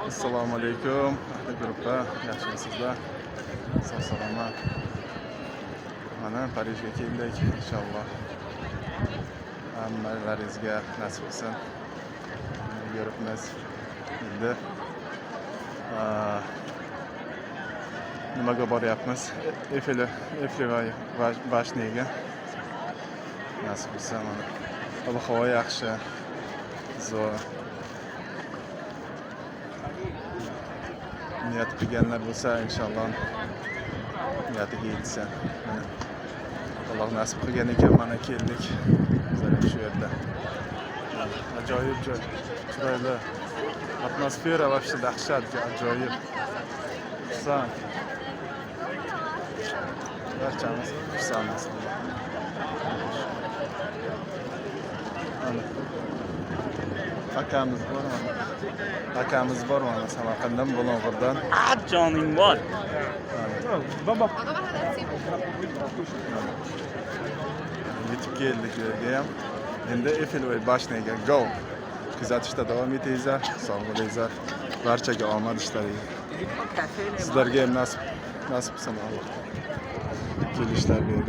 Assalomu alaykum, ahli gruppa, yaxshimisizlar? Sog' salomat. Mana Parijga keldik, inshaalloh. Hammalaringizga nasib qilsin. Mana yuribmiz. Endi nimaga boryapmiz? Eyfel башня ga. Nasib qilsa mana. Ob-havo yaxshi. Zo'r. Niyat qilganlar bo'lsa, inshaalloh niyatiga yetsin. Mana Alloh nasib qilgan ekan, mana keldik. Bizlar ham shu yerda. Ajoyib joy, chiroyli. Atmosfera вообще dahshat, ajoyib. Xursand. Barchamiz xursandmiz. Mana akamiz bor mana. Akamiz bor mana Samarqanddan, Bulung'urdan. Joning bor. Mana. Yetib keldik u yerga ham. Endi Eyfel башня ga go. Kuzatishda davom etingizlar, sog' bo'lingizlar. Barchaga omad ishlaringizda. Sizlarga ham nasib qilsin Alloh. Kelishlar bu yerga.